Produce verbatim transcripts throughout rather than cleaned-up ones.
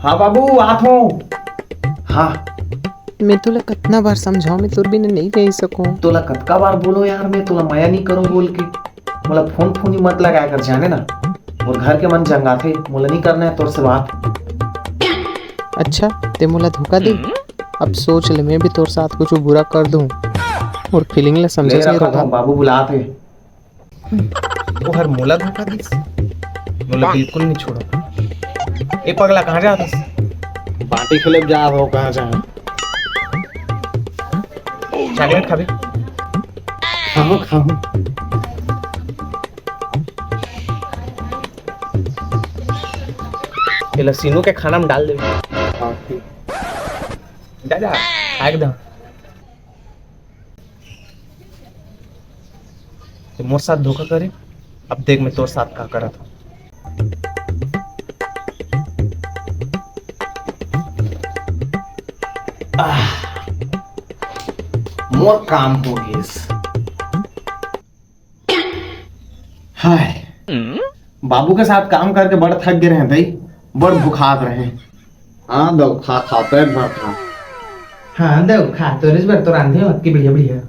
हाँ बाबू, आत हूँ। हाँ। मैं तोला कतना बार समझाऊं, मैं तोर बिना नहीं रह सकूं। तोला कतका बार बोलो यार, मैं तोला मया नहीं करूं बोल के। मोला फोन फोन ही मत लगाया कर, जाने ना। मोर घर के मन जंगाथे, मोला नहीं करना है तोर से बात। अच्छा, ते मोला धोखा दे? अब सोच ले, मैं भी तोर साथ कुछ बुरा कर दूं। मोर फीलिंग ला ले समझे नहीं रखा था, रहा। बाबू बुलात हे। ओहर मोला धोखा दिस, मोला बिल्कुल नहीं छोड़ो। ए पगला, कहाँ जात हस? बांटी खेले जा हो, कहाँ जाए? चॉकलेट खाबे? खाओ, खाओ। एला सीनू के खाना में डाल दे। हाँ, ठीक। जा, जा, खा एकदम। ते मोर साथ धोखा करे, अब देख मैं तोर साथ का करत हूँ। आह, मोर काम हो गिस। हाय, बाबू के साथ काम करके बड़ थक गए रहे दई, बड़ भुखात रहे। हाँ दऊ, खा खा, पेट भर खा। हाँ दऊ, खा, तोरे बर तो रांधे हूँ अतकी बढ़िया बढ़िया।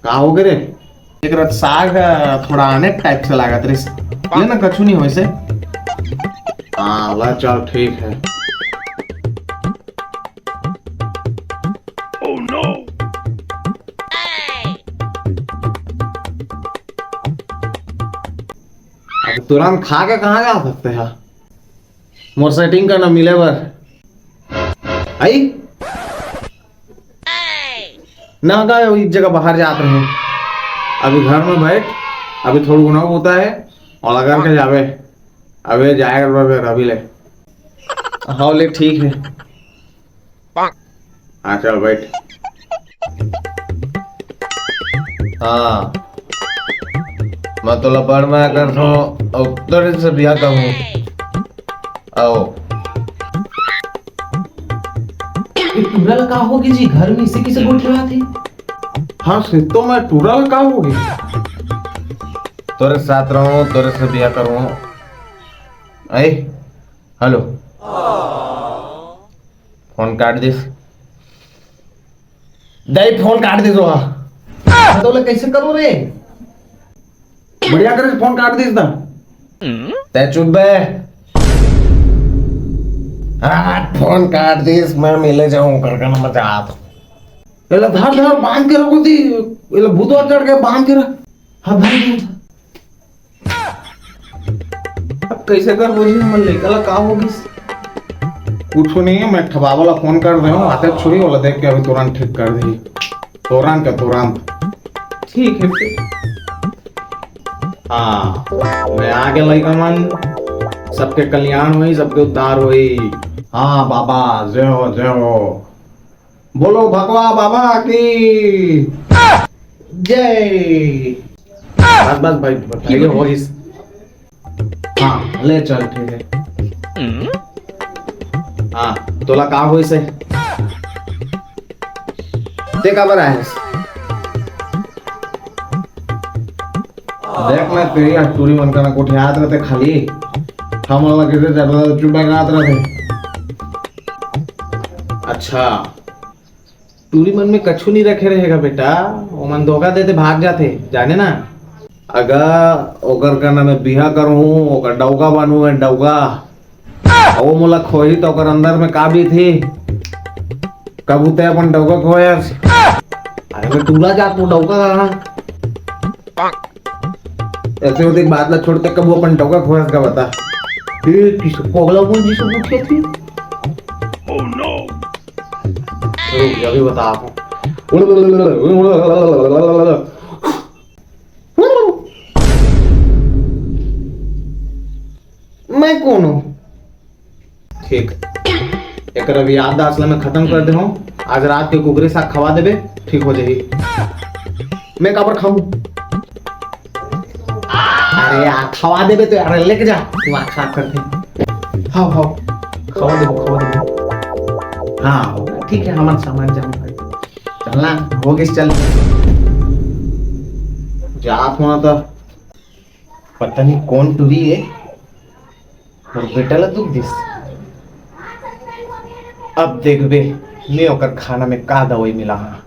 का हो गे रे? एक रत साग, अ, थोड़ा अनेक टाइप से लागत रहिस। ले ना, कछु नहीं होइसे। हाँ, ला चल, ठीक है। अब तुरंत खा के कहाँ जा सकते हैं? मोर सेटिंग का ना मिले बर। आई? ना का एक जगह बाहर जात रहे। अभी घर में बैठ, अभी थोड़ा गुना होता है और लगा के जावे। अबे जाए कर फिर अभी ले। हाँ ले ठीक है। हाँ चल बैठ। हाँ, मैं तो लपड़ में कर सो, और तेरे से ब्याह करूँ। आओ। ये टूरा ला का हो गे जी? घर में इसे किसे गोठियाथे? हाँ, से तो मैं टूरा ला का हो गे? तोरे साथ रहूं, तोरे से ब्याह करूं। ए, हेलो। फोन काट दिस। दई फोन काट दिस वहा। तो ले कैसे करूं रे? बढ़िया करे फोन काट दिस ना। तै चुप बे। हाँ, फोन काट दिस, मैं मिले जाऊं, करके ना मजा आप। एला धर धर बांध के रखो दी, एला भूतवा चढ़ के बांध के रख। हाँ भाई, बांध। अब कैसे कर बोली हमन लइका ला का हो गिस? कुछ नहीं है, मैं ठबाबा ला फोन कर दे हूँ, आते छुरी वाला देख के अभी तुरंत ठीक कर दी। तुरंत के तुरंत। ठीक है फिर। हाँ, मैं आगे लइका मन, सबके कल्याण होई, सबके उद्धार होई। हाँ बाबा, जय हो, जय हो। बोलो भगवा बाबा की जय। बस, बस भाई, बस, ये हो इस। हाँ, ले चल, ठीक है। हाँ, तोला का होइस हे? ते काबर आए हस? देख ना, तेरी आज टूरी मन का ना गोठियात रहते खाली। हम वाला के ज्यादा चुप बैठात रहते। अच्छा, टूरी मन में कछु नहीं रखे रहेगा बेटा, ओमन धोखा देते भाग जाते, जाने ना। अगर ओकर का ना मैं बिहा करूँ, ओकर डौका बनू मैं डौका, अउ वो मोला खोही तो ओकर अंदर में का बीतही? कभू ते अपन डौका खोयस? अरे मैं टूरा जात हूँ, डौका कहाँ? ऐसे होते बात ला छोड़ते, कभू अपन डौका खोयस का बता? ए, किस पगला बोल जी सब उठे थे? रुक, अभी बता आपको। मैं कौन हूँ? ठीक, एकर अभी याददाश्त ला मैं खत्म कर दे हूँ। आज रात के कुकरी साग खवा देबे, ठीक हो जाही। मैं काबर खाऊं? अरे यार, खवा देबे तो यार, लेके जा, दिमाग खराब कर दे। हाँ, हाँ, खवा देबो, खवा देबो। हाँ, ठीक है, हमन समझ जाऊँ भाई। चलना, हो गइस, चल। जात हूँ त पता नहीं कौन टुरी है, मोर बेटा ला दुख दिस। अब देखबे, मैं ओकर खाना में का दवाई मिला हाँ।